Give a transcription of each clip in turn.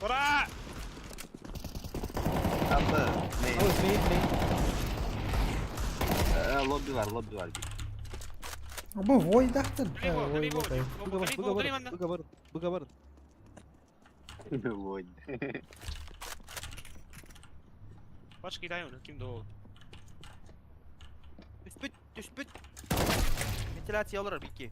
Ура! Апы, main. Ой, main, main. Лобби бар, лобби бар. Бу войдахтын. Быга бар, быга бар, быга бар, быга бар. Войд. Баш кидай оны, ким да ол. Түспүт, түспүт. Вентиляция олорор бикки.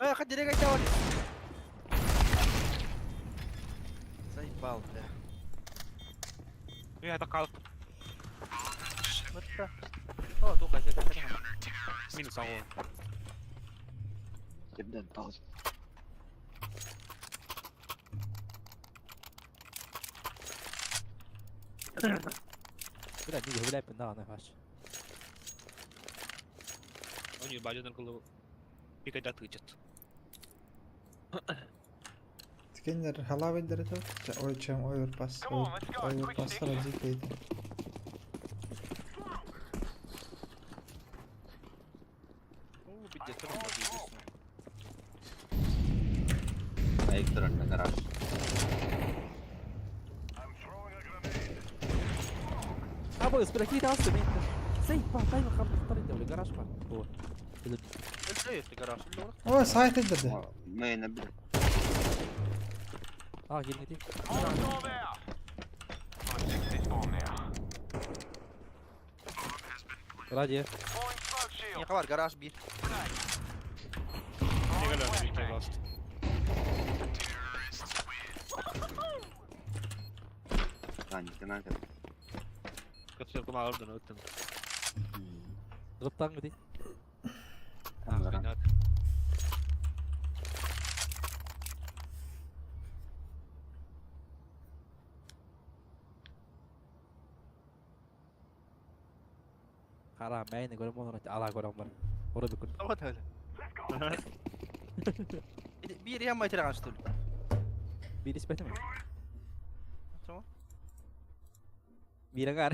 Эй, хат дерек айта бар. Заебал, бля. Үй, это қалып. Мытта. О, туха, сен Минус ағуын. Кирден пауза. Бля, не гуляй, пина, не хаш. Они бажадан кылы пикайда тычат. Тикеннер халава дерете. Ой, чем оверпас. Оверпас разикейdi. О, пиздец, что там пиздец. Айктор на гараж. Абы, спрахи таасы мен. Сей, па, тай ма хам тар иде, гараж па. О. Гараж. О, сайт edildi. Main bir. А, gelmedi. Радио. Не хабар, гараж бир. Неге лөрді бикей басты. Каник, на Kötü кымагырдан өттүм. Дроптан гыди. Хара, мәйне көрөм оны ала көрөм бар. Ора бүкүн. Вот öyle. Bir yan maytara kaçtı. Bir испетем. Tamam. Бирен ар.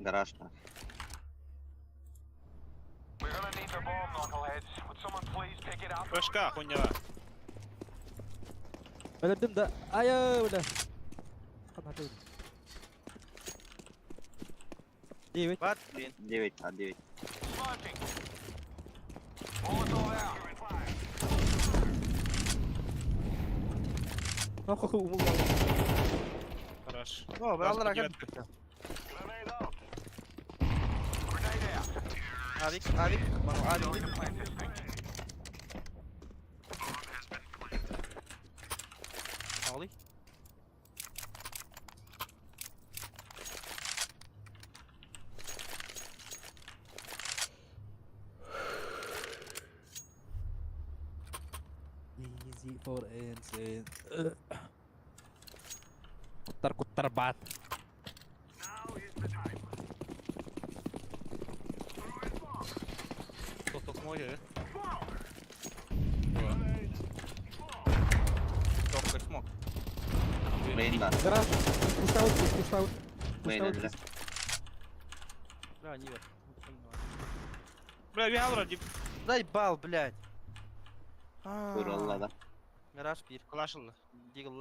Гараж. Башка, хуйня. Өлөрдүм да. Ай, бля. Канаты. Девять. Бар, блин. 9, а 9. Ох, умул. Хорош. О, бралар ака. Авик, авик, ману авик. Али. Easy for insane. Куттар куттар бат. Ток мой, э? Токка смок. Main бар. Гараж. Push out, push out. Push Main out. эле. Бля, не бар. Бля, я вроде Заебал, блядь. Куралла да. Гараж бир. клашылды. Дигл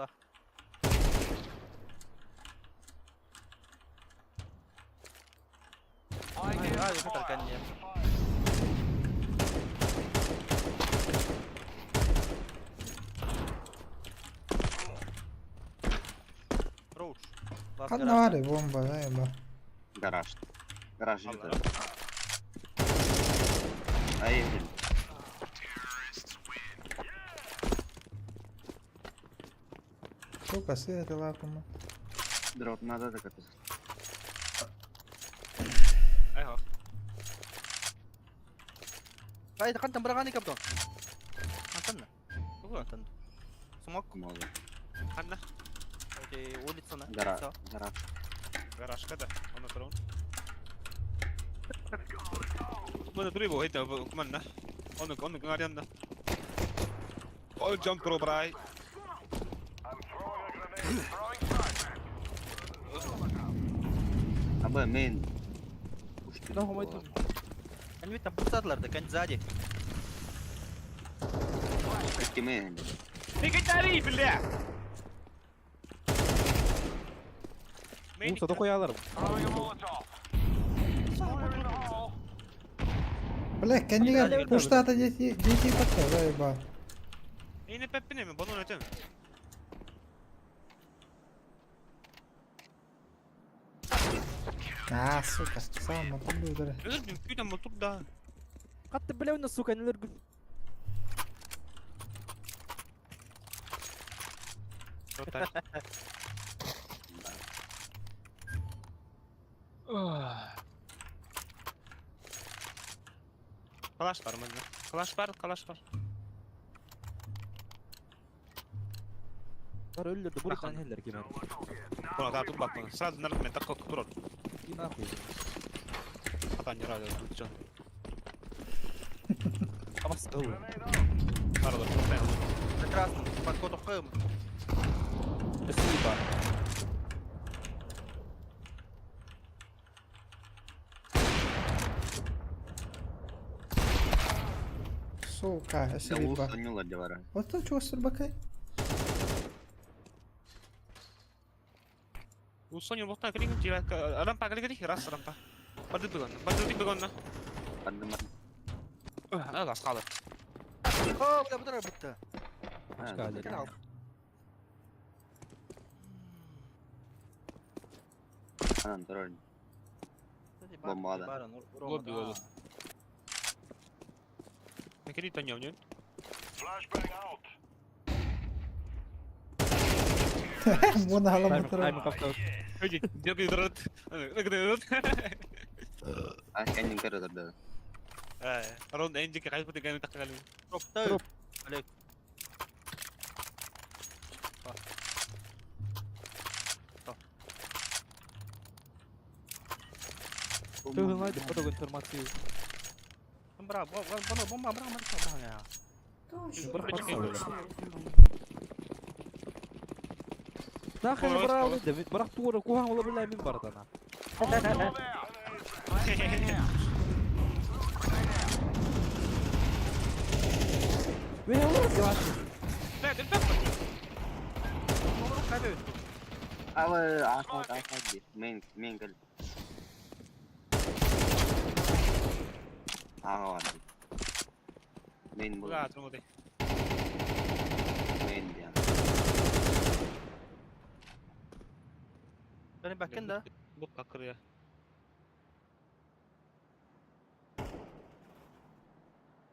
Ай, ай, хатар кәнне. Роуч. Канна var ya bomba galiba. Гараж. Гараж Allah. жди. Ай, Сука, сыграла лапами. дроп надо так это. Ай, ха. Ай, кантан быраганы каптон. Антанна. Угу. Антан. Смок. Можно. Ханна. Эти улица на. Гараж. Гараж. Гаражка да. Оны турун. Мына туры бу, это куманна. Оны оны гарянна. Ой, jump throw брай. Б, main. Да, мой тут. Они там пустатлар, да, конь сзади. Икки main. Бигитари, бля! Муса дохуялар. Бля, кэннигэр пуштаата диэти диэти патта, заеба. Мейни пеппине ми, бону өтөм. А, сука, сам мотор удары. Өлөр мүмкүн мотор да. Катты бля, уна сука, не лыргу. Ротай. Калаш бар мында. Калаш бар, калаш бар. Бар өллөрдө буруктан хеллер ким. Буна тартып бак. Сразу нарк мен такка турар. И нахуй. Атан жара жон. Абас кыл. Арада турбай. На красном, под кодом Х. Спасибо. Сука, Да спасибо. усонюла девара. Вот то чего сырбакай? Усоню боктан кирин тира рампа кирин раз рампа. Барды бегонна, барды бегонна. Поддымар. Ага, скалы. О, бля, бля, бля. Ашка Канал. Анан турар. Бомба, да. Лобби, лобби. Кирин таньон, нет? Вон ала мотор. Ай, мы Өйдө, дергай дырат. А кэннин көрө да. Рон энжики кайып деген такка калым. Троп. Олег. Төгөн поток информацию. Бра, бомба, бомба, бра, бра, бра. Нахер брал, да бірақ тура кухан ола биле мен бардана. Ве ола севаш. Алы ахат ахат ди. Main main кел. Ага бар. Main бул. Буга турмудай. Main дия. Benim bakın da. Бу какыр я.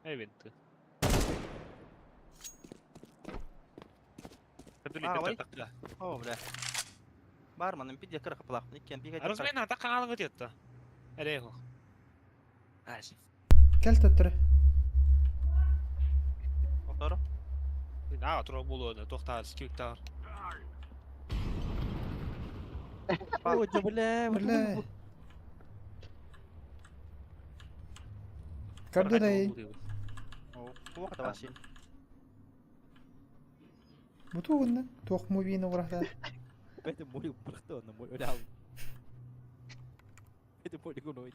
Evet. А, ой. О, бля. Барман, пиде кырых плах. Никкен бигә. Арызмен ата каналыңы тетті. Әле хо. Аш. Кел төттөрө. Отору. На, тура болу, тоқта, скилктар. Ой, бля, Бля. Көрдөрей. О, вообще. Буту гынны. Туох мувини урахта. Это мой брахто, на мой реал. Это полигон.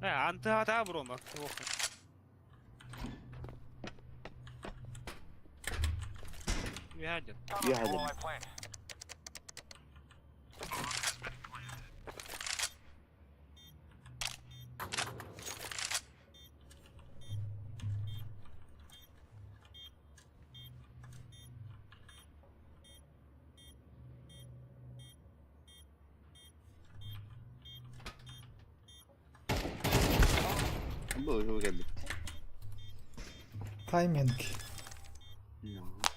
Анты ата брома. Яден. Яһадын. Бу жол келди. Тайминг.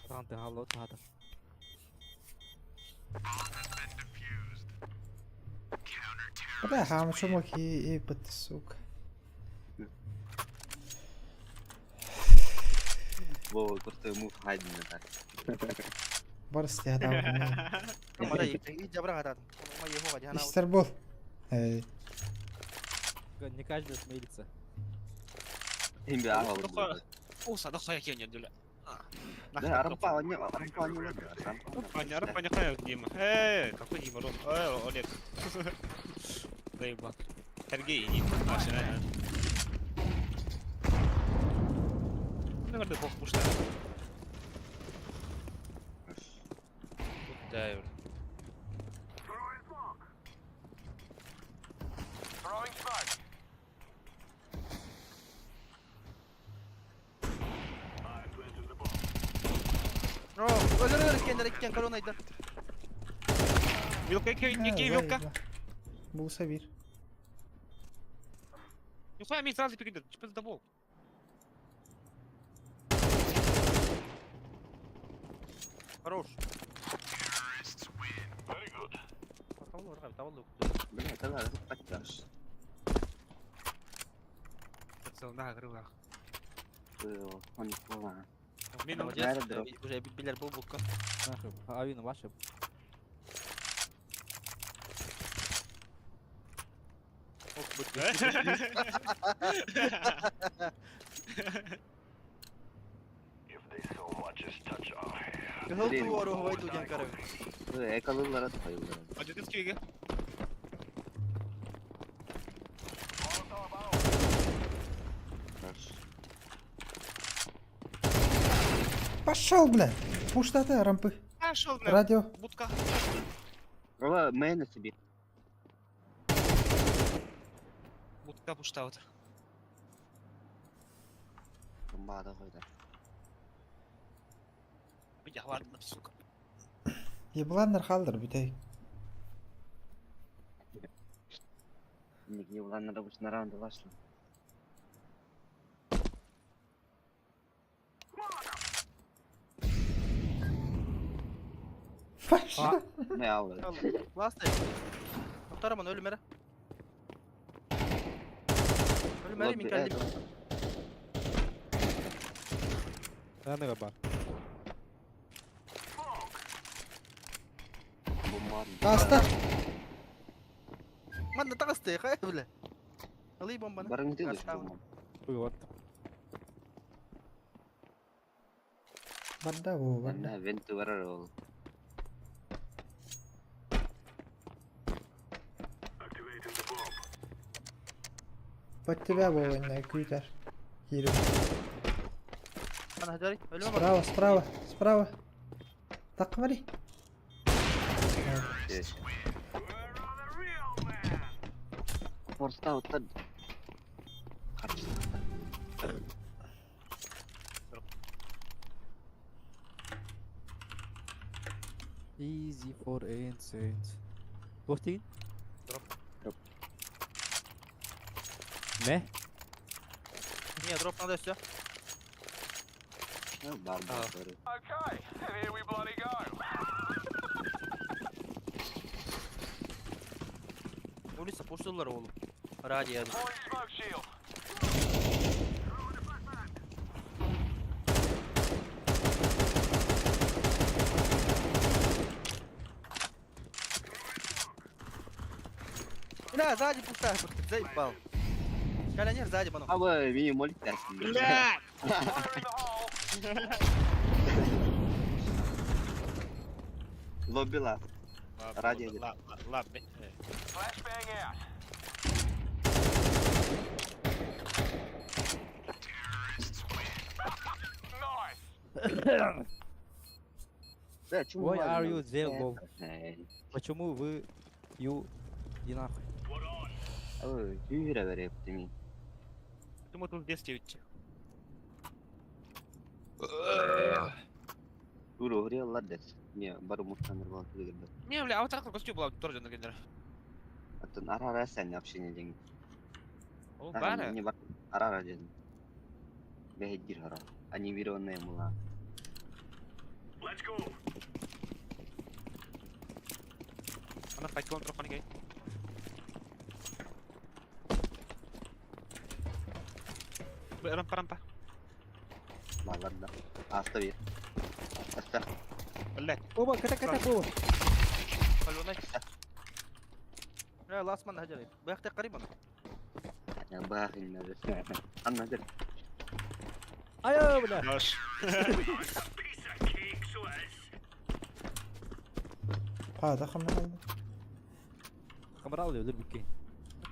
Танты халло тата. Бля, хам чумок и и сука. Бу курты мух хайдын да. Барыс тиһата. Мада иди бра гатат. Ма его гади хана. Истер бол. Эй. Не каждый смирится. Хим би ага. Уса, да хая кене дүле. Да, Арампа, не, Арампа не надо, Арампа. Арампа не знаю, Дима. Эй, какой Дима, Ром? Эй, Олег. Заебал. Сергей, иди. Маша. Наверное, бог пушта. Да, Өлөр иккиэннэр иккиэн колонайдар. Вилка, ики, вилка. Булса бир. Ну хуя, мне сразу перейдет, пиздобол. Хорош. Бля, тогда подтяжь. На крылах. Он не Молодец, уже билер был букка. Авина ваша. Кыһыл туору хойду диэн көрөбүн. Экалылара тайыллара. Адетский. Пошел, бля! Пуштата, рампы. Пошел, бля. Радио. Будка. Рова, мэйна себе. Будка пуштаут. Бомбада қойды. Я ладно, сука. Ебланнар халдыр бүтей. Неге ебланнар обычно раунды вошли. Пошел. Не алды. Классно. Тоқтараман өлім әрі. Өлім әрі мен келдім. Аныга бар. Аста. Манна тағысты, қай біле. Ылый бомбаны. Барың делаешь, Вот. Барда бу, барда. Венту барар ол. Под тебя бу ойна күйтер. Кирим. Справа, справа, справа. Так, смотри. Форста оттар. Easy for Ancient. Туох тиин? Дроп. Дроп. Ме? Не, дроп надо все. Бар бар. Улица пуштылар oğlum. Ради Бля, сзади пустая, заебал. Калянер сзади, ману. А вы мини молик тәсін. Бля! Лобби Ради. Лабби. Why are you there, lol? Почему вы you и нахуй? Ой, күйіре беріп демей. Думаю, тут здесь девять. Тура орыялар дес. Не, бар муштаныр бар түгел. Не, бля, а вот так костюм была тоже на генер. Атын ара-ара сен общение деген. Ол бары. Не бар. Ара-ара дедим. Бәһеддир хара. Они веронные мула. Ана файт контр гей. Рампа, рампа. Баларда. Аста бер. Аста. Блять. Оба, ката, ката, оба. Полюнай. Бля, ласман хажары. Бу қарибан. Бахин. Анна дер. Айо, бля. Наш. Хата хамрал. Хамрал өлөр бүккей.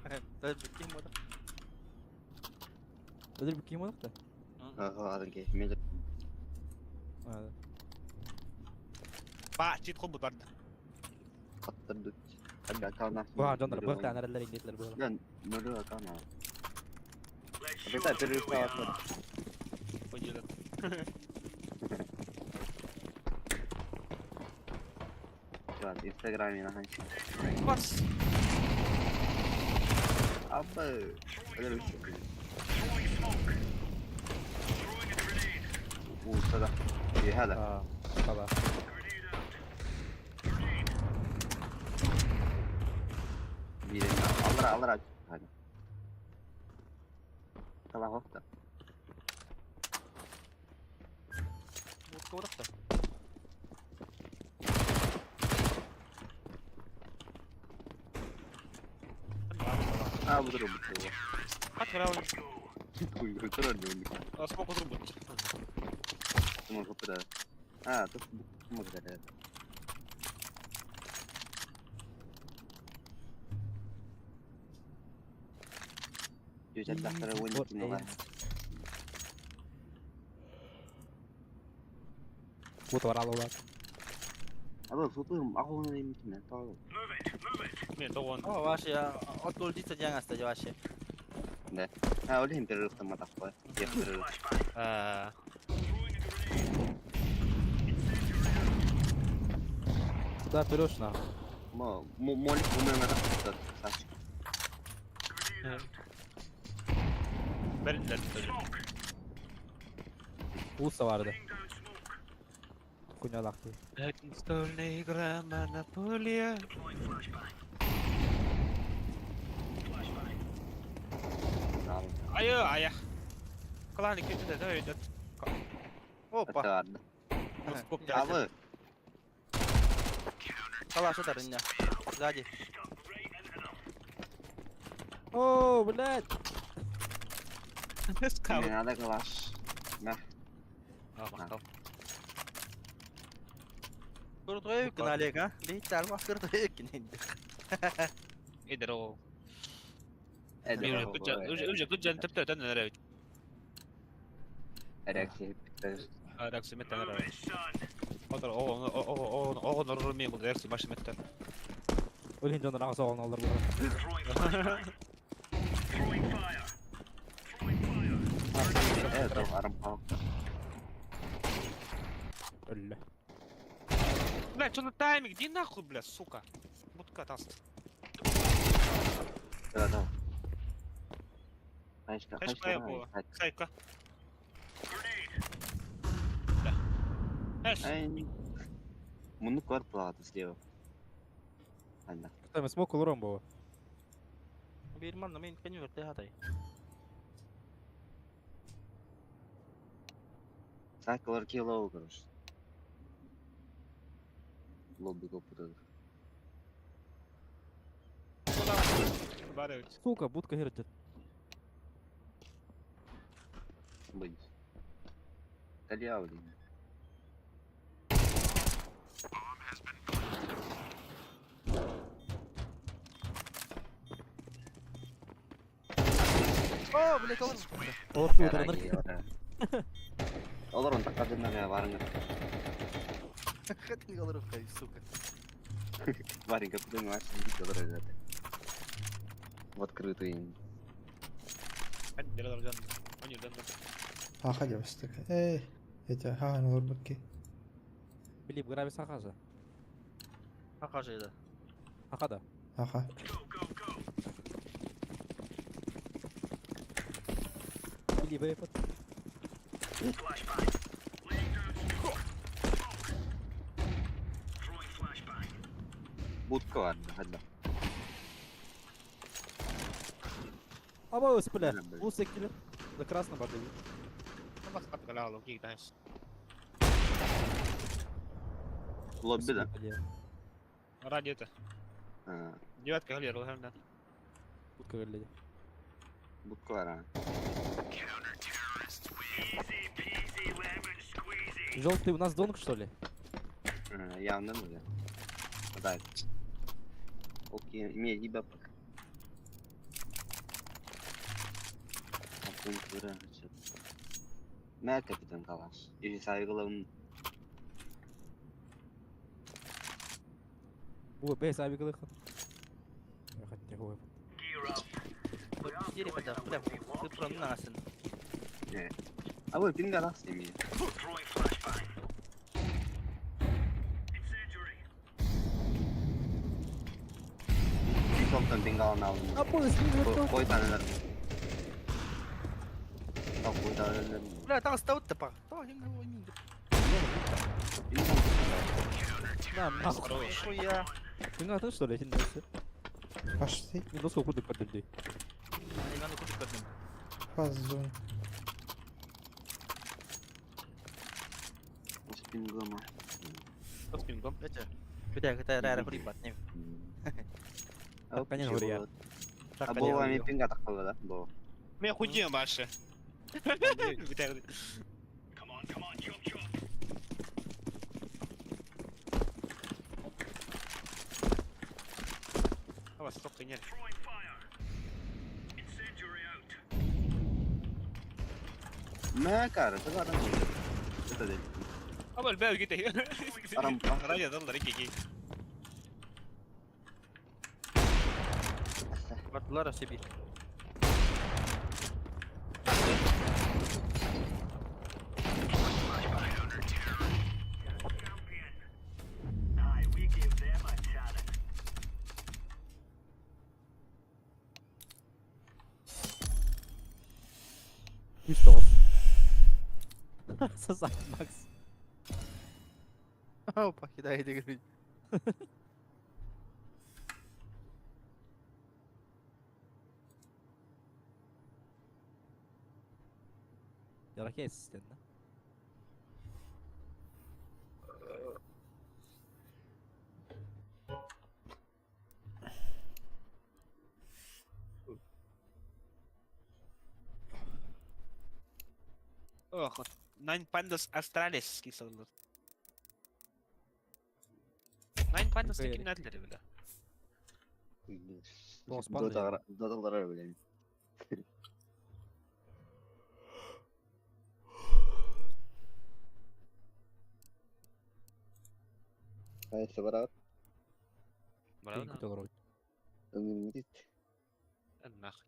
Өлөр бүккей мода. Өлөр бүккей мода да? Ага, адырге. Мен Ба, чит хобут барды. Каттырдык. Ага, кана. Ба, жондар бықты анаралар индетлер было. Мен мөрү кана. Это перерыв. Поделят. В Инстаграме на ханчи. Бас. Абы. Уусада. Иһада. Таба. Биирин аллара аллара. Hadi. Kala hofta. Будка урахта. А, буду робити. Хат грав. Хуй, турар не. Смок зробити. Думаю, попадаю. А, тут може да. Дьүтэллэхтэрэ уон киноҕа. Вот варалалар. Абы футбол ахуна имитине тоо. Мен тоғын. О, вообще, отулдица диагаста вообще. Да. А, олин перерыв там атакпа. Я перерыв. А. Куда берешь нахуй? Мо молик умена Саш. Бәрін Уса барды. Хуйня лахты. Настольная игра Монополия. Айы, ая. Клан кетті да, өйдет. Опа. Абы. Калаш это рыня. Сзади. О, блядь. Не надо калаш. На. А, мақтал. Крутой Олег, а? Бейт алма крутой Эдер ол. Эдер. Уже күджан тіпті өтен нәре. Реакция. Реакция меттен нәре. Отыр, оғын, оғын, оғын ұрыр бұл реакция башы меттен. Өлген жондар ағасы оғын олар бұлар. Өллі. Бля, что на тайминг? Иди нахуй, бля, сука. Будка таст. Да, да. Хайшка, Хайшка хайшка. Сайка. Бля. Эш. Муну квартплата слева. Анда. Там смок улуром было. Бирман, мен конверт хатай. Сакалар кило, короче. Лобби опыта. Сука, будка хердет. Быть. Италья, блин. О, блядь, олар. Олар Олар он такадына варынга. Хатын олар сука. Варенька, ты понимаешь, не олар это. В открытую. Аха деп Эй, эти, ха, олар бакки. Филипп, грабис хахажа. Хахажа да. Хахада. Аха. Филипп, репот. Будка бар, хадда. Аба өс, бля. Бля, бля. Уса киллер. За красным барды. Лобби, да? Ради это. А, Девятка галера, да. Будка гляди. Будка бар, а. Желтый у нас донг, что ли? Явно, да. Так. Окей, имеет ебапок. Мэ капитан Калаш. Или сайгылым. Бу бэс абигалых. Хотя Дири бля, бля, ты пронасен. А вы пинга с ними. Солтан пингалан алдым. Кой танылар. Кой танылар. Бля, там стаут па. То, не не. На, нахуй. Хорош. Хуя. Ты на что ли, один Пошли. Не доску куда подожди. Ивану куда подним. Фазон. Пингома. С пингом. Бля, бля, это рара хрипат, не. Конечно, говорю я. А бо ами пинга такого, да? Бо. Мен худеем ваше. А вас столько нет. Мэ кара, ты баран. Это дел. Абал бәу кете. Арам. Радио доллар ики. Бардылар себе. Пусть Сосать, Макс. Опа, кидай, иди, Я ракет ассистент, да? Ох, Nine Pandas Astrales кисалар. Nine Pandas Какая кимнәдләре бля. Тоғыз панда. Доталар блин. Хайсы барат. Бра. Ömür Нах.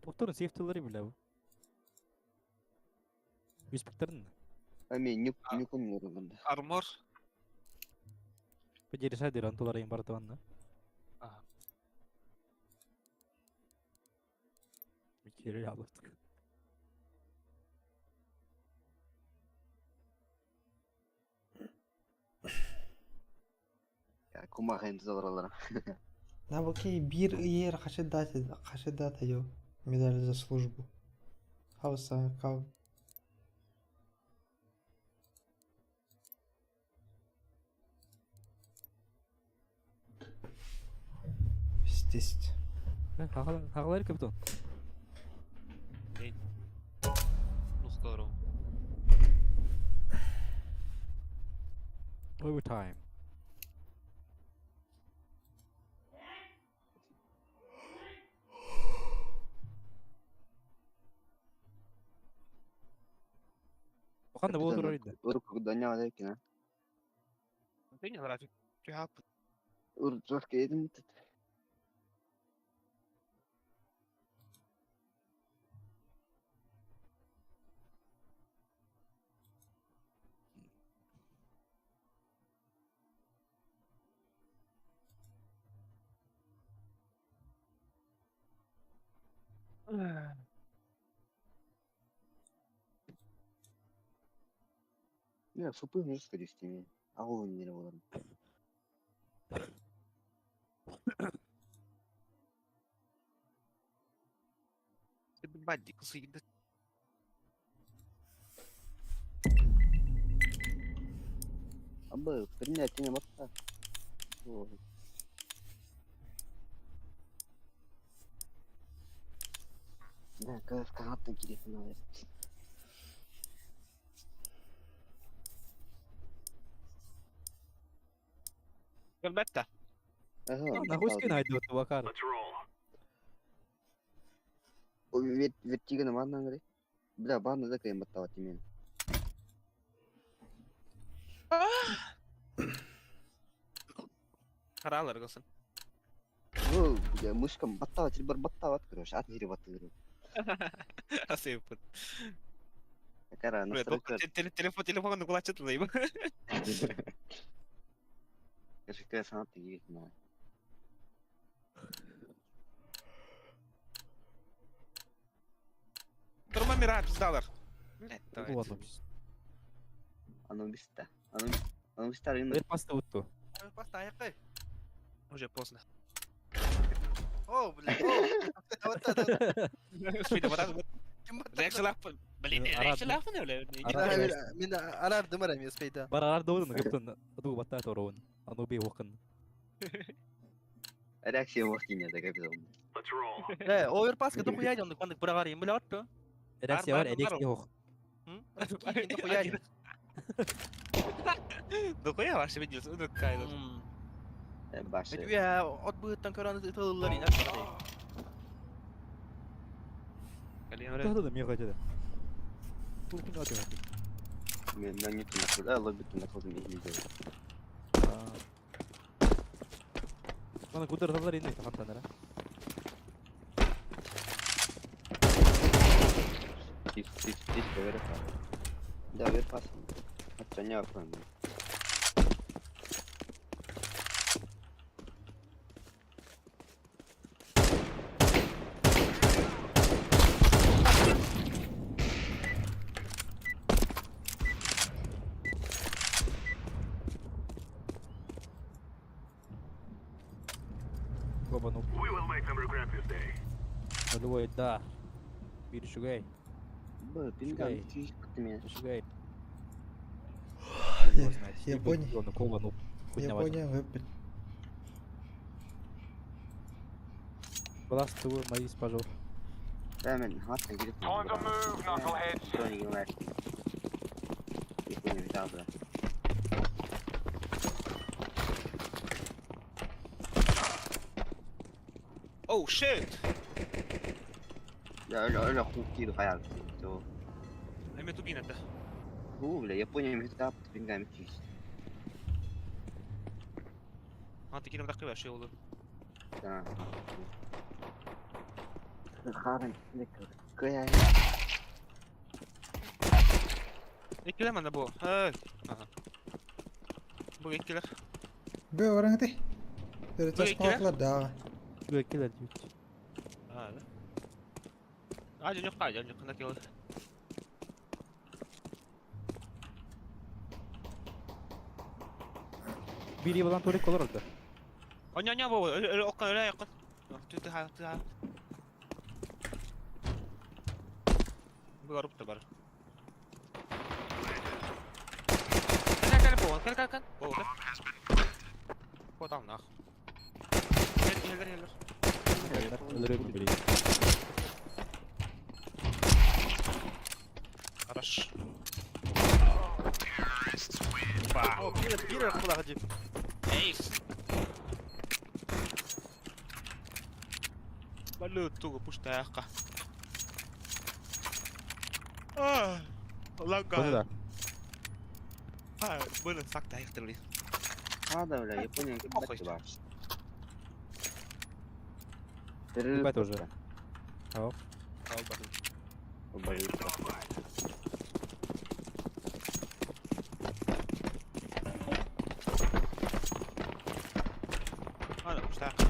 Doktorun safety'leri bile bu. Yüzbüklerin. Ами нюк нюкум yorulunda. Армор. Бедерisa диран тулар ең барды ванна. Ага. Bir kere aldık. Ya kuma хем залралара. Навыки бир иер хаши дата ё. Медаль за службу. Хауса кау. Здесь. Хағалар капитан. Ну скоро. Overtime. Қандай болып тұрар еді? Урк доня декен. Ты график. Тяп. Ур жок едим. Ya супы жестко дестеме. Ауыл нере болар. Бадди, кысы. Абы принять не батта. Каҕаттан кириэххин наада. Көрбөт да. Нахуй скин айдыбыт Бакар. Вертиганы манна аңырай. Бля, бааны да кыайан баттаабат тимиэн. Хараалар гылсын. Бу, бля, мышкам баттаабат, сир баттаабат, короче, ат сири баттыыр. Асыйыппыт. Кара, настройка. Телефон телефон кулачыт лайбы. Кашика санат тигит на. Турма мира пиздалар. Ладно. Анубиста. Анубиста рынок. Эр пасты утту. Паста аяққай. Уже поздно. О, бля, о. Вот это. Успели вот так. Блин, реакция Мен арар дымар эми успейда. Бар арар доодун гыптын ду батта тороун. Ану би оқын. Реакция вахтиня да капитал. Э, оверпаска дохуя он кандык бырагар им билет то. Реакция бар, реакция ох. Дохуя. Дохуя ваше видео, ну кайда. Башы. Бе от быттан көрөн ытылылар ин. Тохто да мега деді. Тулкин аты. Мен мен не тунна кылдым. Лобби тунна кылдым ихлиде. Мана кудырдалар инде хантанара. Тип тип тип вере. Да, вер пас. Ачаня апан. Кобану. Нулевой, да. Бир шугай. Б, пинган чиж кытымен. Шугай. Япония. Кобану. Япония выпить. Баластуы, Марис, пожалуйста. Да, мен хатта кирип. Time to move, knuckleheads. Брони гылар. Япония видал, да. Oh shit. Да, öyle öyle хукки хаял. То. Эме тугин это. Бу, бля, Япония видал, пинган чиж. А ты кинем такой вообще улы. Да. Харен, кая. Иккилер манда бу. Ага. Бу иккилер. Бе ораңты. Дөрөтөс Бу иккилер? куаклар да. Келер дейт. А, да. А, жок, а, жок, кандай келди. Бири балан турик колор орду. Оня, оня, бу, өлө оккан, өлө якын. Түтү ха, түтү ха. Бу барып та бар. Кел, кел, бу, кел, кел, кел. Бу, кел. Бу там нах. Кел, кел, кел. Өлөрөк бири. Хорош. Ба. О, бир бир кулагы жип. Эйс. Балю тугу пуштаяққа. А, Бұны Лага. да. А, бұны сакта аяқтырли. А, да, бля, Япония Похуй. бар. Ребята уже. Ау. Блин. Ана, пуштаяққа.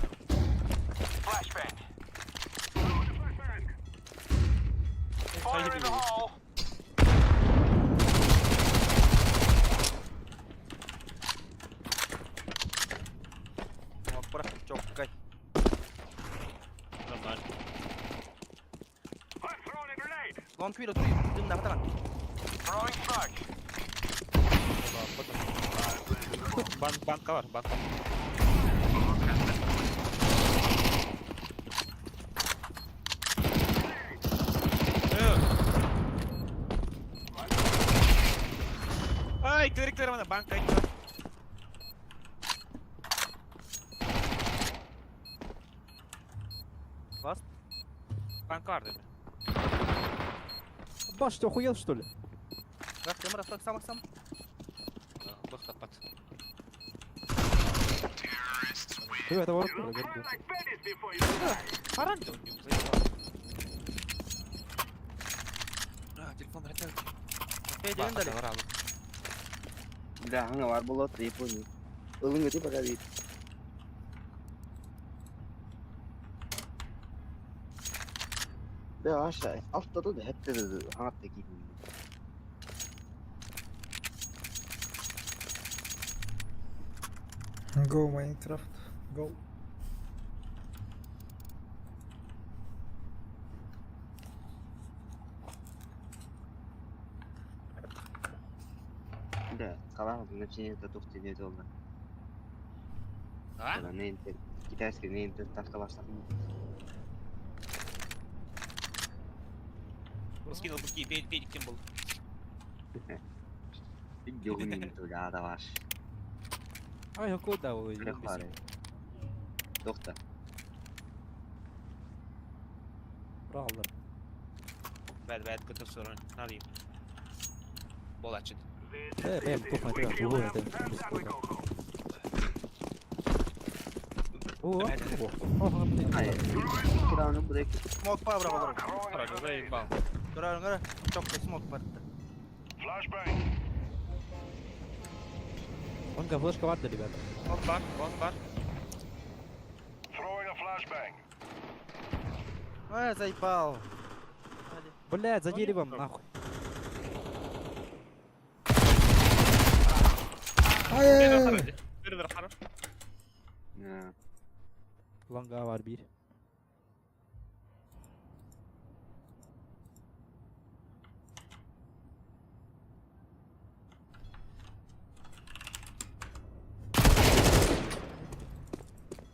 Flashbang. Fire in the hole. Бырак жок кай. Нормально. I'm throwing a grenade. Лон күйрө туруп, дымда катаган. Throwing smoke. Бан, банка бар, банка. Кырамана банк айта. Вас? Банк var dedi. Баш, ты охуел, что ли? Раз, кем, раз, сам, сам. Бах тапат. Ты это ворот, блядь. Харан да у него заебал. А, телефон ротел. Окей, дали. Бля, аңа бар болот, Япония. Ылың өте пока дейді. Бля, аша, алтыда да хәтта да хаңатта кидим. Go Minecraft. Go. Бля, қалам начинает тухты не долго. А? Не китайский не тавка баштадым. Скинул быки, бей, бей, кем был. Йогын бля, даваш. Ай, какой да, ой, Бля, Доктор. Правда. Бәд, бәд, көтөр сорон. Надо Болачыт. Э, бэм, тухма, ты, ой, это О, о, Ай, кираны бурек. Смок па, бра, бра. Хорошо, заебал. Гора, гора. Чокко смок бартты. Flashbang. Он флешка варда, ребята. Он бар, он бар. Throwing a flashbang. Ай, заебал. Блядь, за деревом, нахуй. Ай-яй-яй. Bir bir харам. Ланга var bir.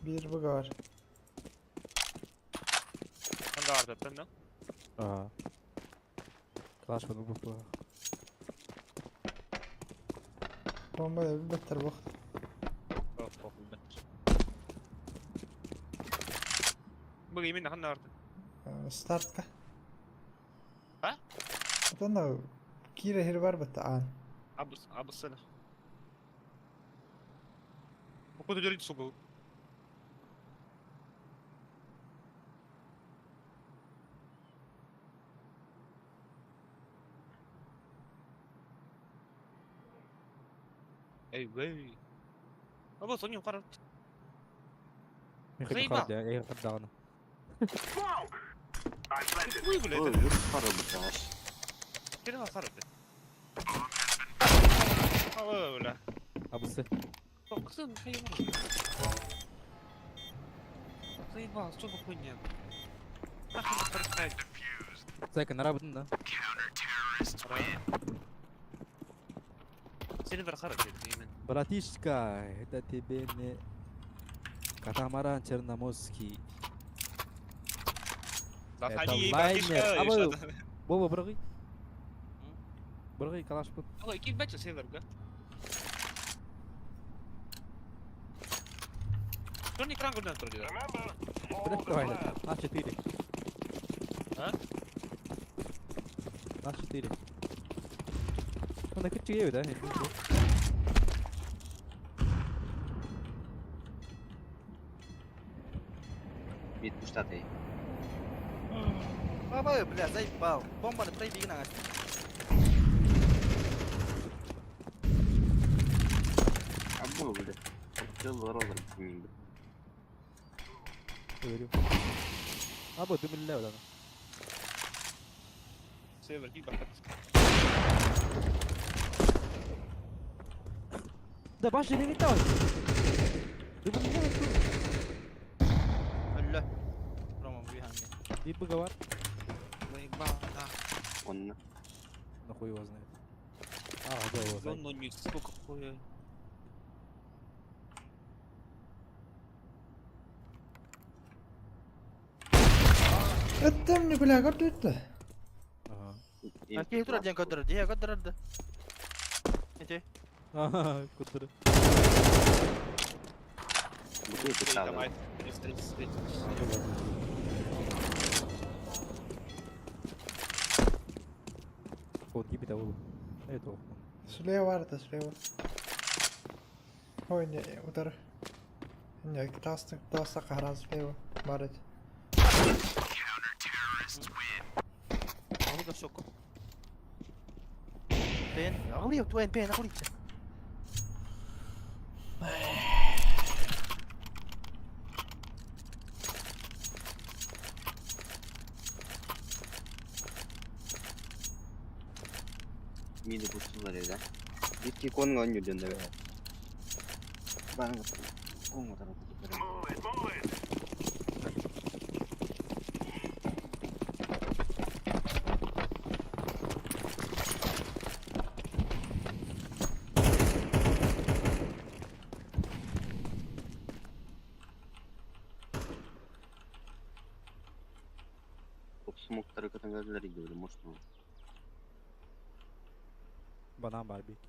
Bir bug var. Ланга var da ben Ага. Калаш под букву. Bomba da bir beter bak. Быги именно ханна vardı. Стартка. А? Атана кире хир бар бит ан. Абыс, абысына. Походу дерите сугу. Эй, эй. Абыс, он не ухарат. Заебал. Я их отдал. Smoke. I planted. Ой, блядь, Ой, это пара бля. хрена харат. Ой, бля. Абысы. Кызым, заебал. Заебал, что за хуйня? Нахуй это происходит? Зайка, наработан, да? Сервер харат, именно. Братишка, это тебе не катамаран черноморский. Заходи, Это братишка, лайнер. и А вы- что-то. Вова, быргый. Быргый, калаш бут. Ой, ким бачы сервер, да? Что не экран гулдан турды? Remember, Блядь, follow the давай, plan. На 4. А? На 4. Ну, на кырчы да? Бит пуштаты. Баба, бля, заебал. Бомбаны проебигин аңа. Абу, бля. Жыл роллер bilmiyorum. Говорю. А, вот, дымля, да. Сервер ким бахат. Да, башня не летал. Дымля, Өллө. Рома, бүйханге. И быговар. Заебал, нахуй. Онна. Нахуй его знает. А, да, его знает. Зону не сука хуя. Öttem ne бля, көрдү Ага. Киһи турар диэн көрдөрөр, дии көрдөрөр да. Ити. Ага, кутур. Давай, 333. Вот гибит ауыл. Это ох. Слева это слева. Ой, не, удар. Не, тасты, тасты қара слева. Барыть. Onu da sok. بين اغليه وين بين اغليه. Midi butsular evde. Bitki konga oynuyor döndü be. Bana konga tarafı tutarım. Move it, move it. Top smoke'lara katan geldiler gidiyor. Most mu? Банан барбеки.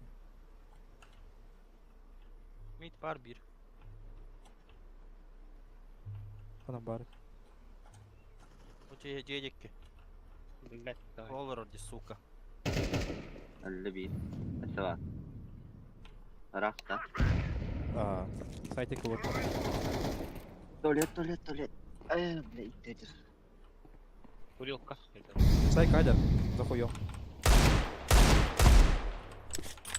Mid var bir. Банан бар. Bu C C'deki. Блять, давай. Olur orada сука. 51. Mesela. Rafta. А, сайтик вот. Tuvalet tuvalet tuvalet. Ay бля иттер. Курилка. Сайк айдар. Захуё.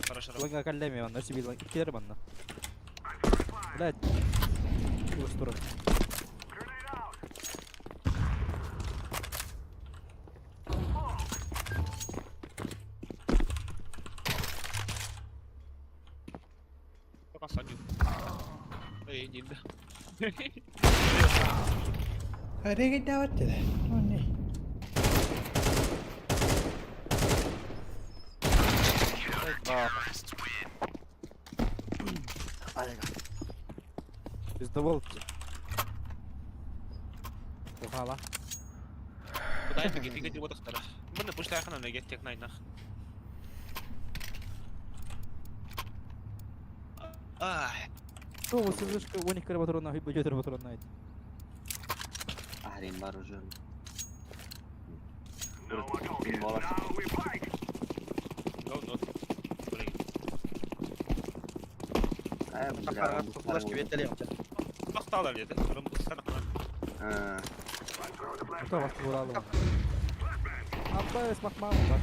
Хорошо. Ланга каллеми ванна, себе ланг. Киллер банна. Блять. Его сторону. Grenade out. Пока садил. Эй, не да. Регенерат dedi. O ne? Пиздовол. Ухала. Куда я беги, беги, вот вторых. Мы на пуштах на ноге тех найнах. Ай, Что, вот слышишь, у них карбатрон, а идет карбатрон найт. Ahrim var hocam. No more talking. Bola. Now we fight. говно. Блин. Ay бля. Flash gibi edelim. Бахтала ли это? Ha. Кто вас уралова? Аббас Махман, ваш.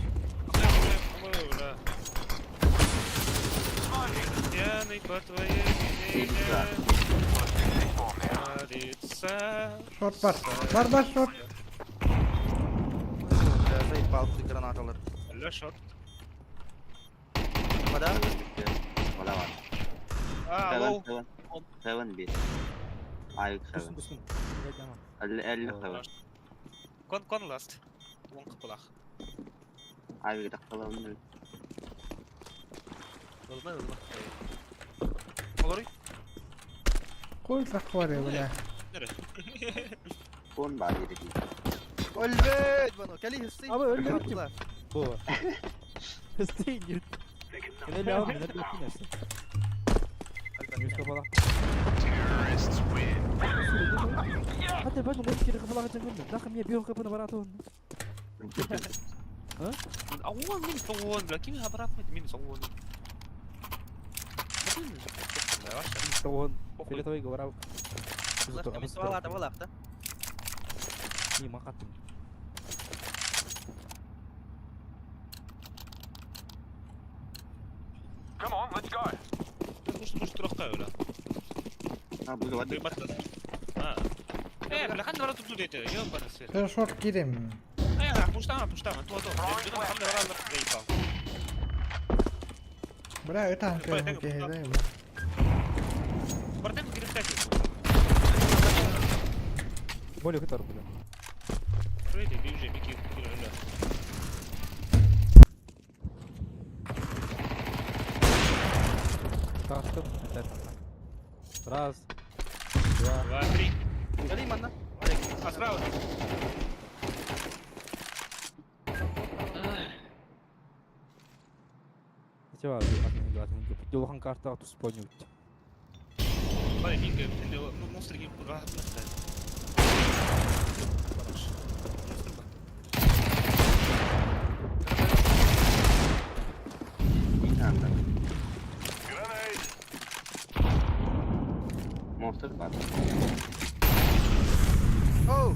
Пьяный по твоей вине. Молиться. Short var. Var var short. Zayıf altı granatalar. Ля шорт. Bada. Bola var. А, Seven лоу. seven. Seven bir. Ay seven. Кусун, кусун. Блять, ама. 50 50 seven. Кон, кон ласт. Лонг кулах. Ay bir dakika lan. Olma olma. Olur. Qo'y var ya bula. Kon var yeri değil. Ölbet bana. Kali hissi. Abi öyle bittim. Bu. Стыгер. Мене ляв, мене ляв, Мишка бала. حتى بعد ما قلت كده قبل غادي داخل 100 بيهم قبل براتون. Ауон минус он, бля, ким обратно минус он. Он. Фиолетовый говорил. Вала да. Не махатым. Come on, let's go. Может, может, трохка, бля. Ha bu var. Ты батла. А. Э, бля, хан вара тут тут это, ёбаный свет. Ben short gireyim. Э, пуштама, пуштама, то, то. Хан вара заебал. Бля, это Ой, анка так, бля. Бартен перестать. Более хитар, бля. Прыгай, бежи, беги, бля. Тастым. Это. Раз. Два. Два, три. Kali manna. А справа. Все, атын атын Улахан картаҕа туспа оонньуубут. Monster бар. Оу!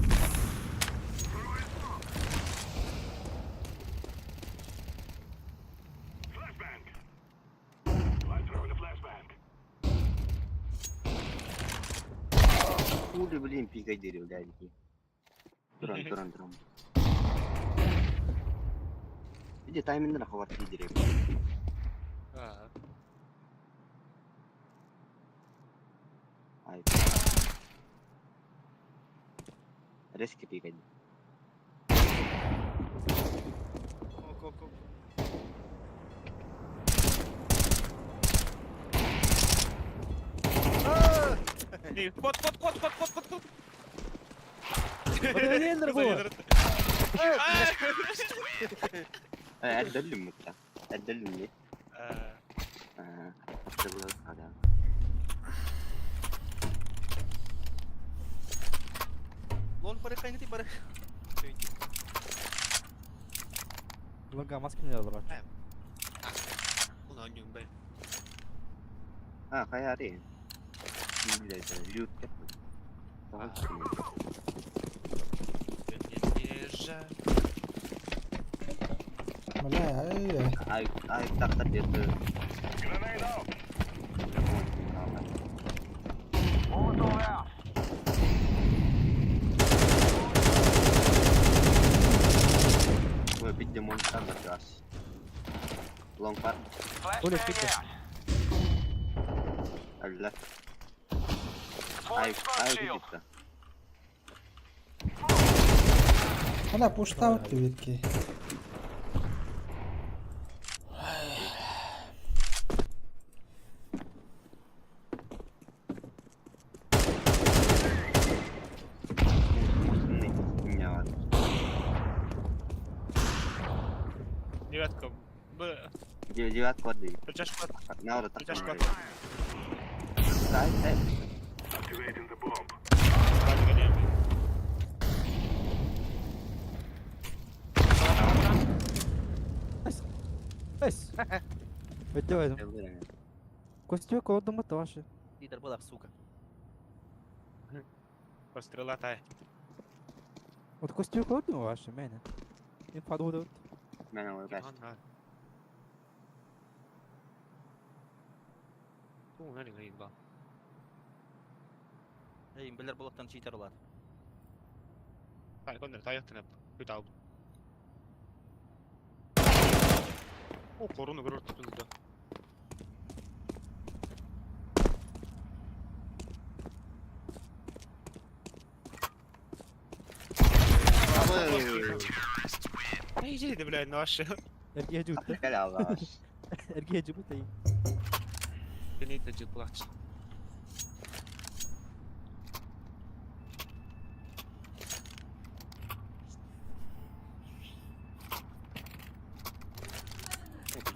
Хули, блин, пикадилли, блядь. Туран, туран, туран. Иди тайминг хавар лидеры. Ай. Резкий пикадилли. Ок, ок, ок. Кот, кот, кот, кот, кот, кот, кот. Өлендір бұл! Әділім мұтта. Әділім не? Лон бары кайнати бары. Лага маскины алар. А, хайари. Блядь, лют. Бля, ай-яй. Ай, ай, так так где-то. Ой, бидде монстр раз. Long part. Оля, пика. Алла. Ай, ай, где-то. Бля, пуштаут витки. Девятка. Б. Девятка воды. Притяжка. Науры так. Притяжка. Дай, дай. Эс! Өтө Костюк колодуму тавашы. Лидер была, сука. Пострела тай. Вот костюк колодуму ваши, мене. Инфа дудут. Мене ой, Эй, билер болоттан читер олар. Тай, кондер, тай оттенеп. Күт алып. О, коруну көрөр tutuldu. Эй, иди, блядь, наши. Эрге жутта. Кәл алла. Эрге жутта. Beni de cıplak.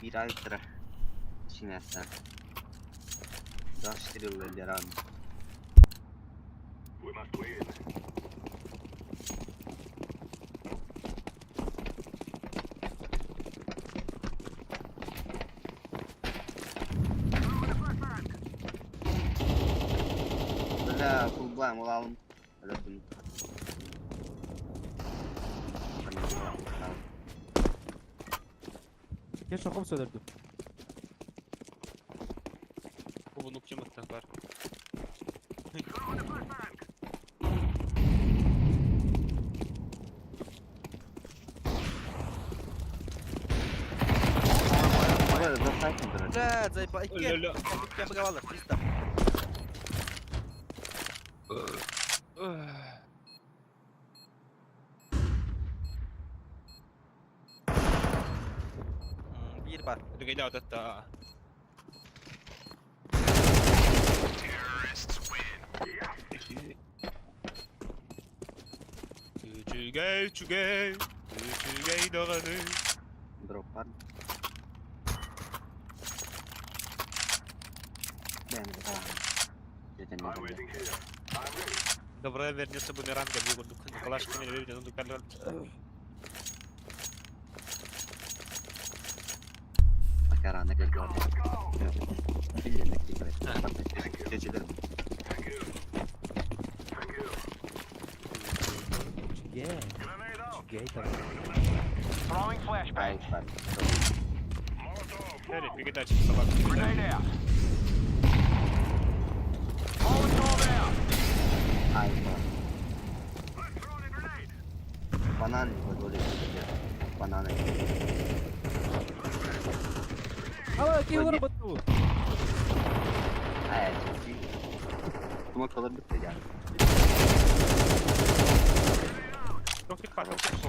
Bir альтра. Чинеса. Заштрил Леран. Бля, фулблайм улалым. Өлөтүм. Я шоком сөдөрдүм. Бу нукчу бар. Бля, зайба, икки. Икки багавалар, 300. Бир бар. Дүгейле адатта. Үчүгэй, үчүгэй, үчүгэй даҕаны. Дроп бар. Кэннэ. Доброе вернется бумеранг диир курдук. Николашка мен өлөр дьонун дукарлар. Макарана кэлгэ Чечилер. Чиге. Чиге там. Throwing flashbang. Ай, Эри, передача собаку. Grenade out. Molotov out. Ай, Бананы подводят. Бананы. Ала, киһи олорбут. Ай, Кума kalır bitti yani. Тохтик па, тохтик по.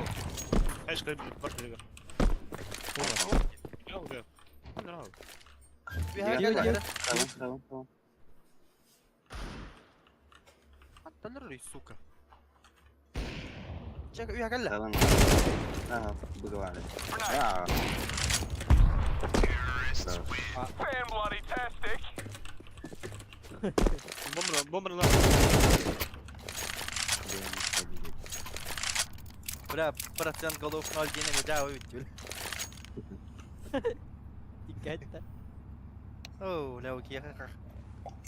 Знаешь, как башня. Я уже. Үөһэ Gel, кэллэ. gel. Tamam tamam tamam. Атталар сука. Чек үөһэ кэллэ. Tamam. Tamam bu kadar. Ya. Fan bloody tastic. Бомба, бомба на. Бля, процент голов 0,9 меда өттүл. Иккәтте. Оу, бля, окей.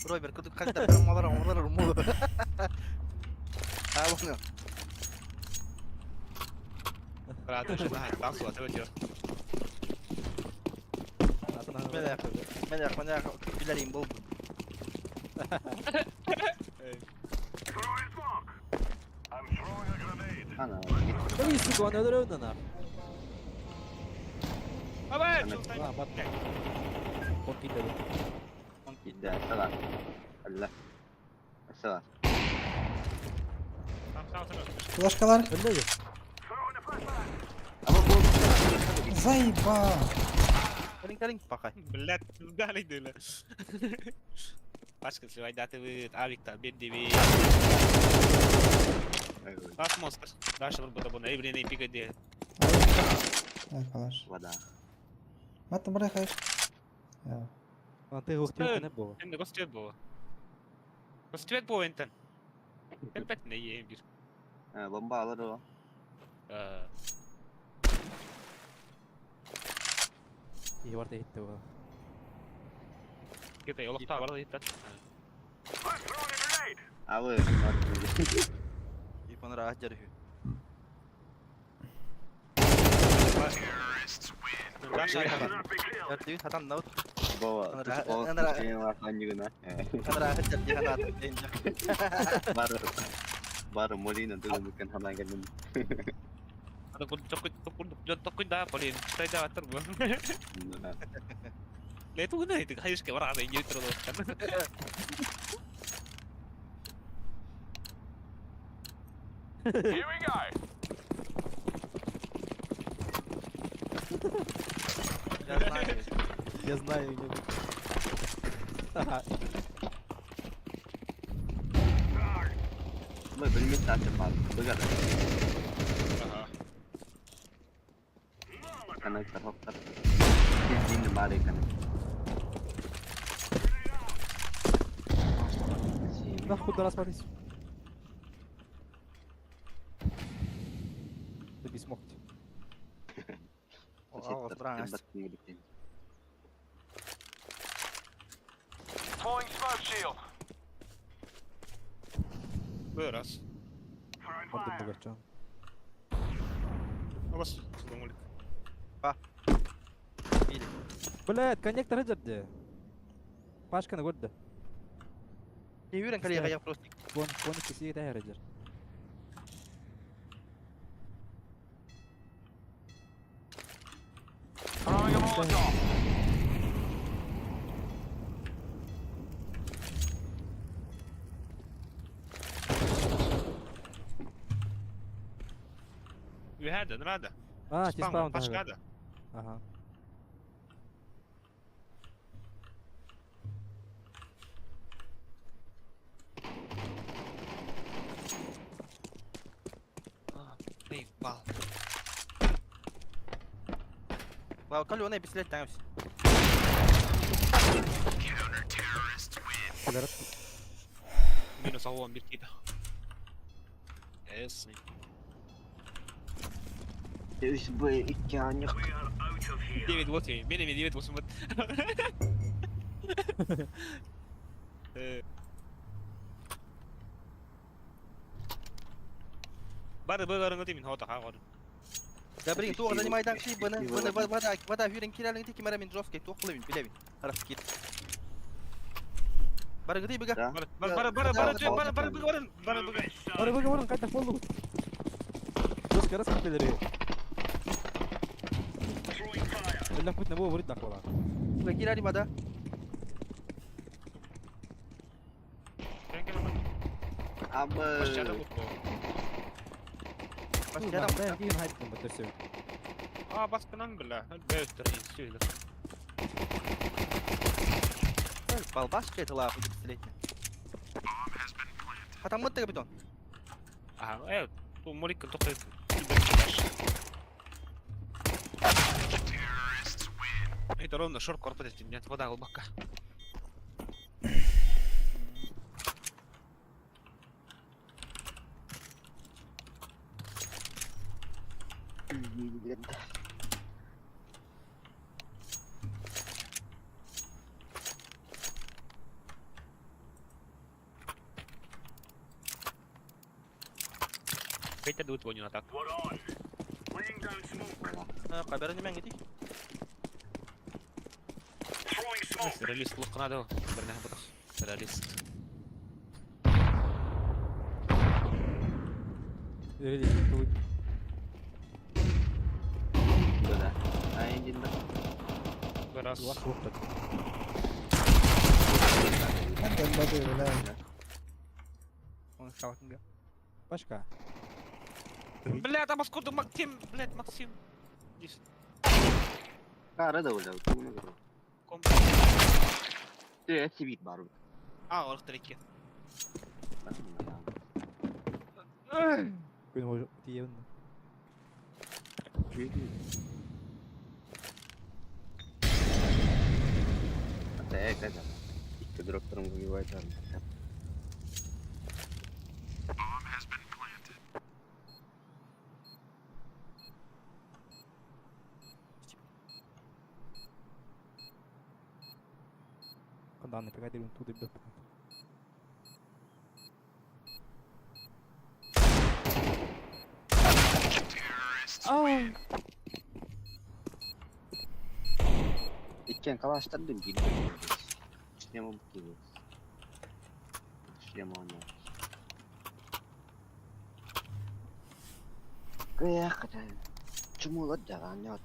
Роберт, куда как-то малар, малар, малар. А, вон. Брат, что на, там сюда, ты чё? Менә, менә, менә, биләрим булды. Throwing smoke. I'm throwing a grenade. Ana. Ой, сука, он өлөрөү на. Давай, А, бат. Он китте. Gitti. Salar. Allah. Salar. Там, там, там. Флешкалар. Өллө. Throwing a flashbang. Ama bu Заебал. Калин, калин, пока. Блядь, дали дылы. Пачка сливай, вы авик-то, бедный. Лast монстр. Дальше вот буду, эй, блин, и пикай Ай, калаш. Вода. Мата брахаешь. Я. А ты гостю не было. Hem de гостю было. Гостю было энтен. Elbette ne yiyeyim bir. Ha, bomba alır o. Ee, И барда хитте бу. Кете yolukta var da hittat. Let's throw a grenade. Abi. И понравилось дерхи. Дальше Not be killed. Дерхи, хатан наут. Baba. Ana- Baba. ana- Şeyin var hangi Понравилось дерхи, хатан. Var. Var Molina dılımıkın hemen geldim. da polin. Tay da atar bu. Ne tu ne itu hayır ke var abi yürü dostum. Here we go. Я знаю. Я знаю, не. Ага. Ama bölümü saat yapalım. Bu kadar. Aha. Kana taraftar. Bildiğin bari kana. Нахуй да распадись. Ты би смог. Deploying smoke shield. Buyur az. Throwing Орден fire. бугачан. Bas. Sulamulik. Блядь, коннектор эдерде. Пашка на гордо. Не уверен, коллега, я просто. Вон, вон киси это эдер. Throwing a Molotov. Üherde, nerede? А, ти спаун. Başka da. Ага. Eyvah. Вау, калёный пистолет там. Подарок. Минус 61 киирдэ. Эс. Үс Б икки аанньык. 9-8. Мен эми 9-8 бут. Бары быгарыңы тимин хота хаҕор. Да блин, туох занимайдан ши быны быны вода вода хүрен кирелин ти кимера мин жесткий туох кылыбын билебин. Харах кир. Барыгы быга. Да. Бары бары бары бары бары бары бары бары бары. Бары быга баран кайта болду. Жестко раскрыли. Өллөх бүтнэ бу бурит дакола. Быга кирели вода. Абы. Башчада бут. Başka Да, кийин хайттым бу төсө. А баскынан бля. Бөстөр сүйлөр. Балбашка это лапы десятилетняя. Хатаммыт капитан. Ага, ту молик тохтой. Это ровно шорт корпус, нет, вода глубока. Петя дует воню на так. Каберни мен гидик. Реалист лук надо, бернех бутах. Реалист. Релиз. Да. Айдин да. Раз. Хантан бады бля. Он шалкинга. Башка. Бля, там откуда Максим, блядь, Максим. Десять. Кара да оля. Тугуна көрө. Ком. Тэ сибит бар. А, орх треки. Күн хожу тиебин. Тэ када. Икки дропторун убивает. Кандан пигадырын туды беп. Иккен калаштардым кирип. Шлема бу Шлема оны. Кая ката. Чумула даган ят.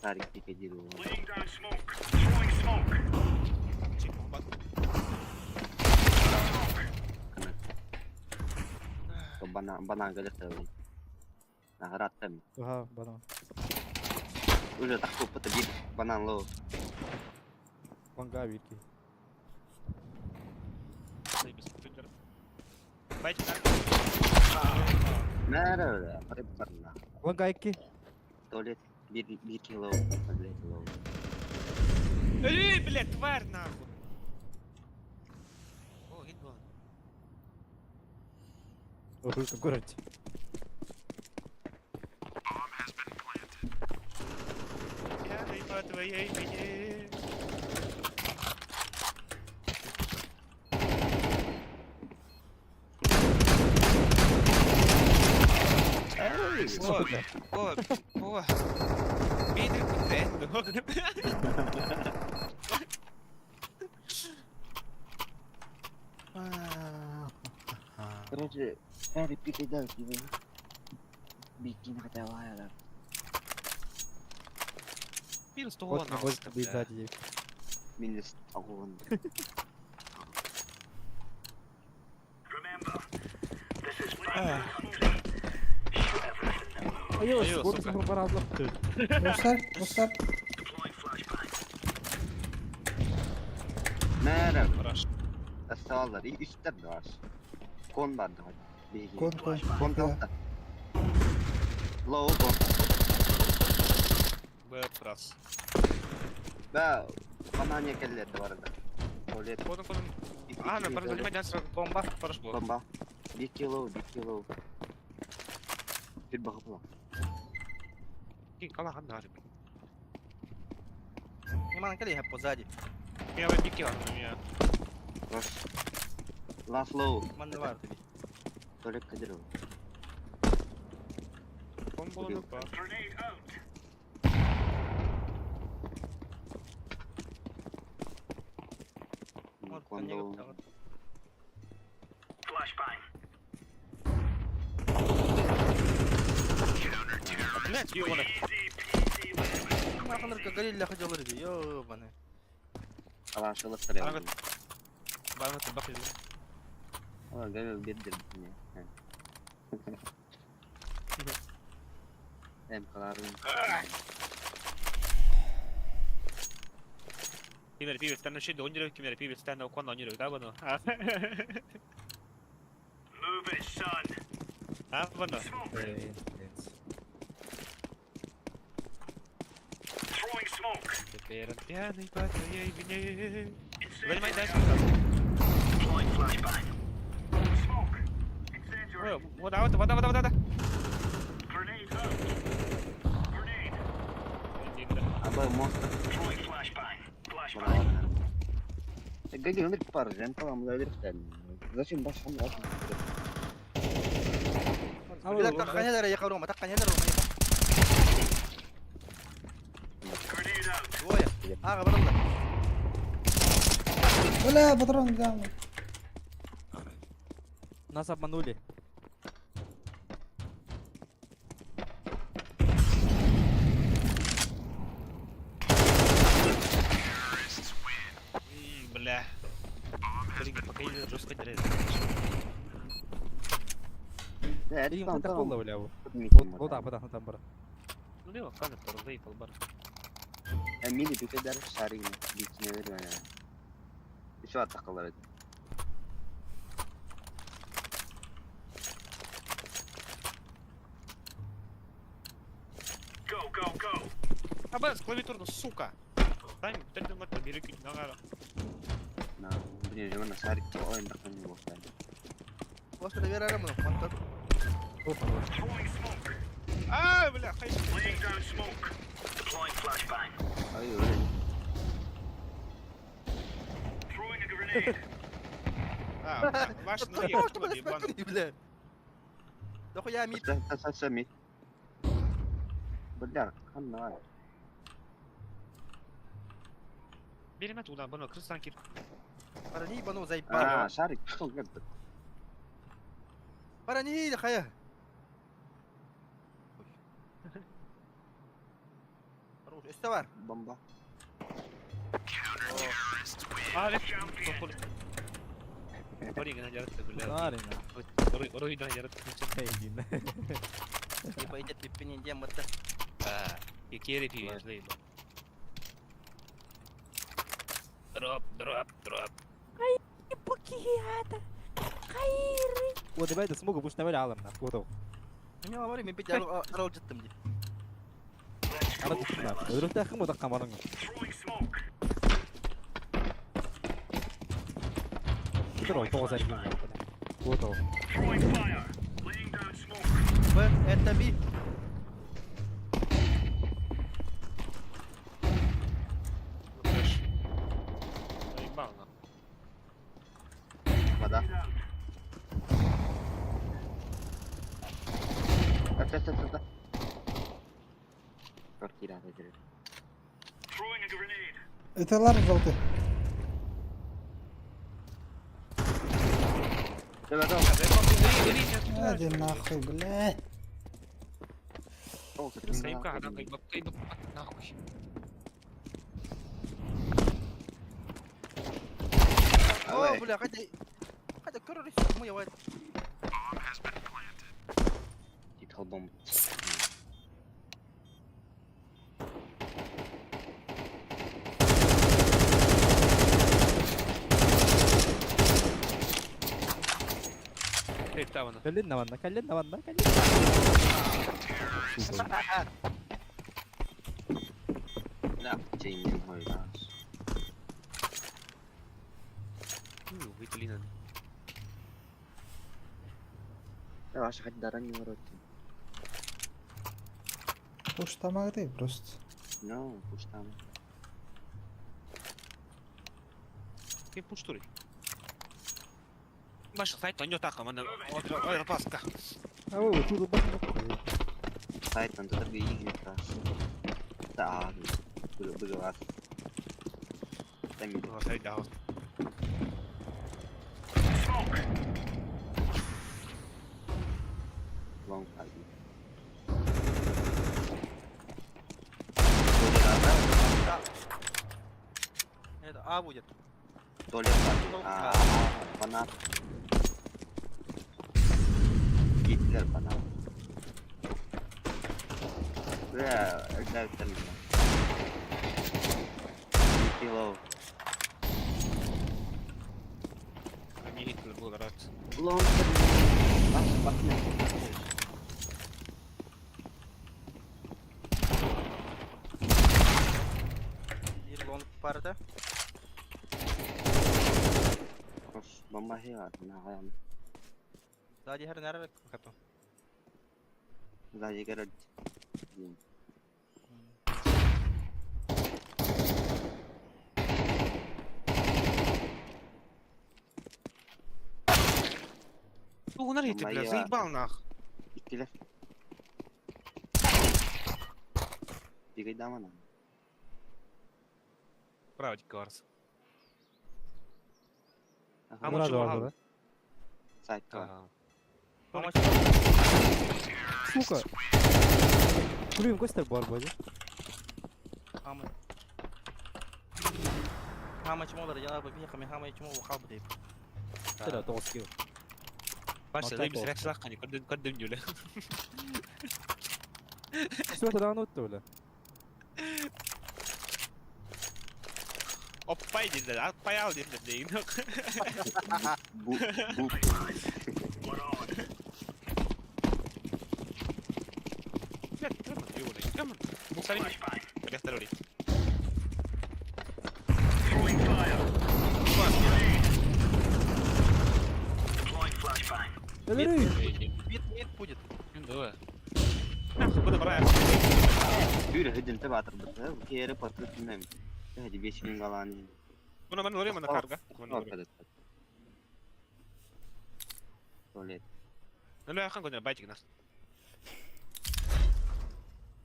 Тарик пикадило. Банан банан галерта. Наградтым. Ага, банан. Уже так опыта бир банан лоу. Ланга вирки. Нара, парна. Ланга икки. Туалет бир бир кило, блядь, лоу. Эй, блядь, тварь нахуй. О, гид был. Рулька город. Я по твоей вине. Эй, О, о, о. Бейдер кутен. Короче, Гарри пикайдан тебе. Бикин хотела. Минус Вот на может быть сзади. Минус огонь. Айо, Айо, вот сука. Достар, достар. Мээрэ. Раш. Ассалар. Үстэр да аш. Кон бар да. Биһиги. Кон кон. Кон тоқта. Лоу кон. Б раз. Бә, банания келлерди бар да. Туалет. Кодом кодом. А, на бар занимай дальше. Бомба. Хорош было. Бомба. Bir kilo, bir kilo. Bir bakıp lan. Кин кала ханнары. Ниман кали хаппо сзади. Я в пике у меня. Rush. Last low. Манна бар тебе. Tuvalet kadir o. Кон было Убил. ну Grenade out. Kondo. Flashbang. Блять, ёбана. Easy peasy lemon. Маханырка горилла ходил рыби. Ёбаны. Alan şalıktır ya. Evet. Бармы бак иди. Ama galiba birdir. Ne? Hem kalarım. Кимер пиве стану ши донер кимер пиве стану кон донер да бано. Move it, son. А бано. Smoke. Throwing smoke. Теперь он пьяный по твоей вине. Занимай Incendiary дальше. out. Deploying flashbang. Smoke. Incendiary. Ой, вода, вода, вода, вода, вода. Grenade out. Grenade. Ama monster. Throwing flashbang. Flashbang. Galiba ömür par. Rem tamam da öyle Зачем başım lazım? Бля, таққан едер яқа рома, таққан едер рома. Grenade out. Двое. Аға барылды. Бля, патрон взял. Нас обманули. Бля. Блин, пока я жестко дерет. Им Tamam это tamam. было, бля. Вот там, вот там, бар. Ну не, кана торзай полбар. Mini bir kadar sarayım. Bir ne verim yani. Şu ataklar. Go, go, go. А б, с клавиатурно, сука. Тайм, ты думаешь, бери нагара. Na, блин, жаман сарик oyun da bu. Осы да берер мұны. Мантар. Throwing smoke. А, бля, хай. Laying down smoke. Deploying flashbang. Ay öyle. Throwing a grenade. А, бля, ваш Что, бля, смотри, бля. Дохуя мид. Sen sen sen mi? Бля, kanna. Берем туда, бано, крыстан кир. Парани бану А, заебал. шарик что geldi? Парани хая. Хорош. Үсті бар. Bomba. А, бля, Оригина жаратты, бля. Нарина. Оригина жаратты. Эй, Типа идет пиппинин дем вот А, и керри пиве, заебал. Дроп, дроп, дроп. Вот, ребята, смогу, будешь наваля алым, нахуй. Вот, Мен говорю, мен бит арал жыттым ди. ара түстүм, нахуй. Өрөктө акым одакка барың. Throwing smoke. Кетер тоғыз әрген. Вот, Throwing fire. Laying down smoke. Б, это би. Флэш. Заебал, нахуй. Вода. Grenade out. At at at at. Квартира dedi. Throwing a grenade. Это лар желтый. Evet tamam. Иди нахуй, блядь. Заебка, нахуй, бабка, нахуй. О, бля, қайда қайда көрер мы явай. Титул бомба. Кэлин Кэлин наванна, кэлин наванна, кэлин. Да, чейнин хойдаас. Виталина. Ваша хоть даран не вороте. Пуштамагды просто. No, пуштам. Ким пуштури? Баша сайт он так, мана ой паска. А вы тут бах. Сайтан тут игры Да, было вас. Там Сайт да. Smoke. лонг один. Это А будет. Туалет А, банан. Гитлер банан. Бля, это там. Кило. Мне Гитлер был рад. Лонг. Баш, баш, Bir long parada. Бомба хила, на хаям. Сзади her nerede kapı? Сзади город. Ну, нарите, бля, заебал нах. Иккилер. Дигай дамана. Право, Карс. Ага. А Сразу да? Сайт. Ага. Помочь. Сука. Күлүм көстөр бар боже. Хамы. Хамы чмо бар, яна бі хами хамы чмо хабы деп. Тера тоғыз кило. Баша, Алтай заебись, тоғыз. рекс лахкани, кодым кодым юля. Что это давно өттү бля? Оппай деді, атпай ал деді дейін. Бу бу. We're on. Бля, кемон, юля, кемон. Буксари, Flashbang. рестарори. Throwing fire. Grenade. Deploying flashbang. Өлөрүй. Мид, мид будет. Нахуй, буду брать. Бүүрэ хөдөн таб атыр бит. Кери патры түнэм. Хэди 5000 галаны. Буна ман лори мана карга. Туалет. Ну, я хан байтик нас.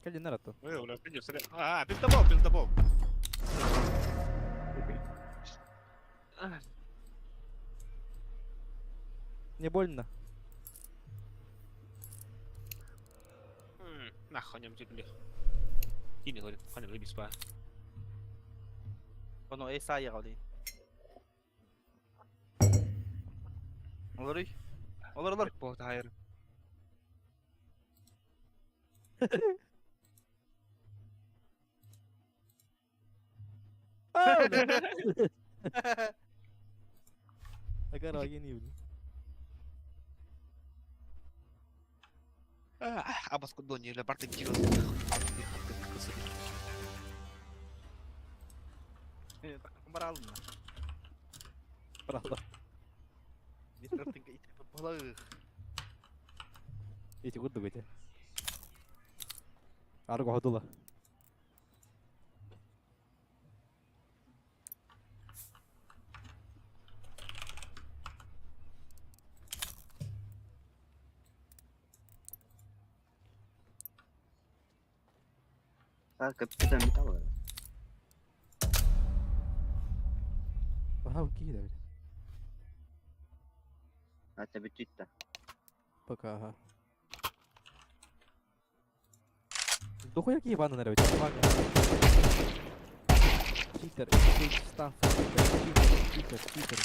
Кэлин нараттан. Ой, бля, пиздец, смотри. А, пиздобол, пиздобол. Не больно. Нахуй, нем тебе. И не говорит, хан либи спа. Оно эй сай қалды. Олар үй. Олар олар. Бог тайр. Агар агени бля. Абас кудони, ля барты кило. Бар алдым. Правда. Эти курдук эти. Арго ходула. А, капитан металла. Ага, окей, да. А тебе читта. Пока, ага. Дохуя какие ебаны нарывать? Читер, стаф, читер, читер, читер, читер.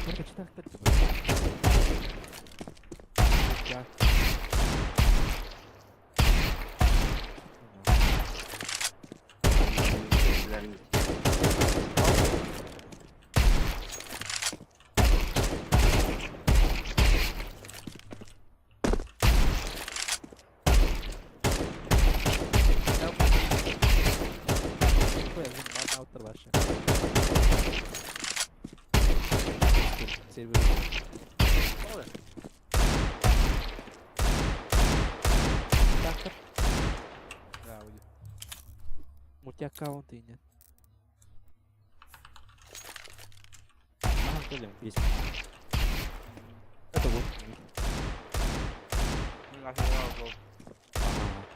Только читер, так Я. Оператор вообще. Сервер. Тоҕо? Трактор. Да, уйди. Мультиаккаунты нет. Ага, кэлим, есть. Это вот. Мин офигел был. Ага.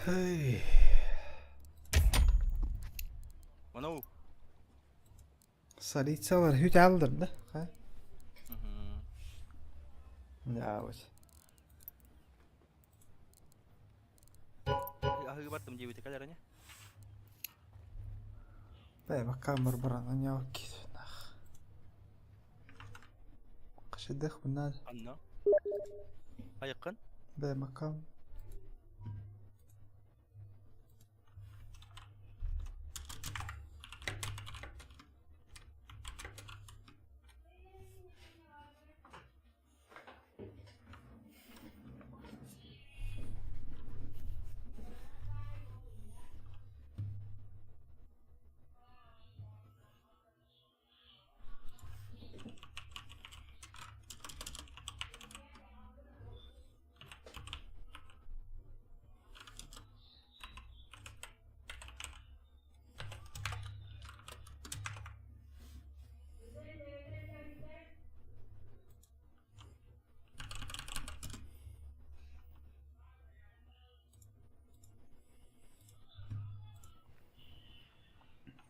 Hey. Манау. Солицалар хүт алдыр да. Ха? Да, вот. Аһыы бардым диэбитэ кэлэр ини. Бэй, бакка баран аняу кит. Нах. Қашыдых бұнар. Анна. Айыққын? Бэй, макам.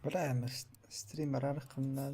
Бля, стример арқымнан.